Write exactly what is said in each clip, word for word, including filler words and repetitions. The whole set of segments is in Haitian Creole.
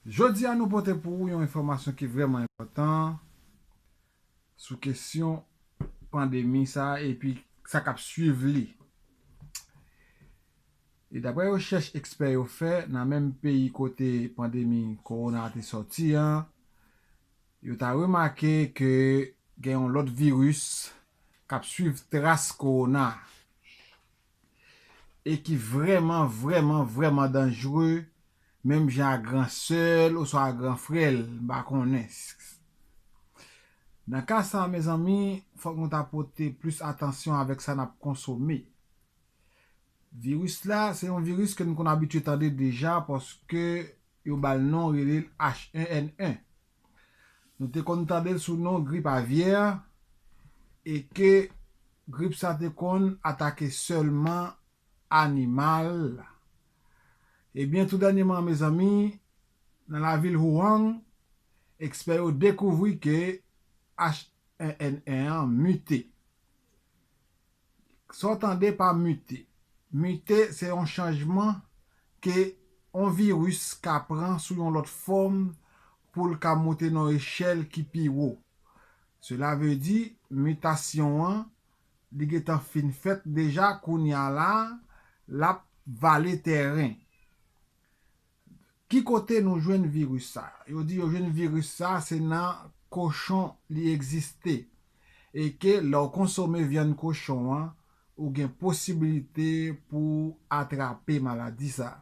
Jodi a nou pote pou ou yon enfòmasyon ki vrèman enpòtan sou kesyon pandemi sa a epi sa k ap swiv li. E daprè rechèch ekspè yo fè nan menm peyi kote pandemi kowona a te sòti an, yo ta remake ke gen yon lòt viris k ap swiv tras kowona e ki vrèman, vrèman, vrèman danjre, menm jan ak gran sè l oswa gran frè l, m pa konnen. Nan ka sa, mezanmi, fòk nou ta pote plis atansyon avèk sa n ap konsome. Viris la, se yon viris ke nou konn abitye tande deja paske yo ba l non, rele l H en N en. Nou te konn tande l sou non grip avyè e ke grip sa te konn atake sèlman animal. Ebyen, tou dènyèman, mezanmi, nan lavil Wuhan, ekspè yo dekouvri ke H en N en an mite. Sa w tande pa mite. Mite, se yon chanjman ke yon viris ka pran sou yon lòt fòm pou l ka monte nan yon echèl ki pi wo. Sela vle di, mitasyon an, li gentan fin fèt deja, kounye a la, l ap vale tèren. Ki kote nou jwenn viris sa? Yo di yo jwenn viris sa, se nan kochon li egziste. E ke lè w konsome vyann kochon an, ou gen posibilite pou w atrape maladi sa.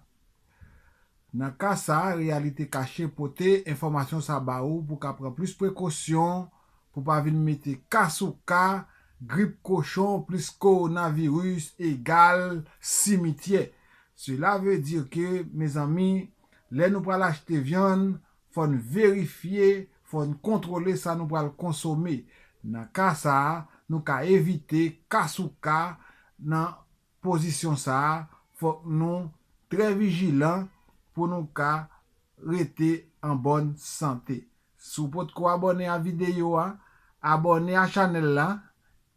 Nan ka sa, Reyalite Kache pote enfòmasyon sa ba ou pou w ka pran plis prekosyon, pou w pa vin mete ka sou ka, grip kochon plis kowonaviris egal simityè. Sela vle di ke, mezanmi, lè nou pral achte vyann, fò n verifye, fò n kontwole sa nou pral konsome. Nan ka sa a, nou ka evite ka sou ka nan pozisyon sa a, fòk nou trè vijilan pou nou ka rete an bòn sante. Si w potko abòne a videyo a, abòne a chanèl la,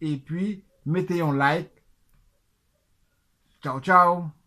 epi mete yon like. Tchaw, tchaw!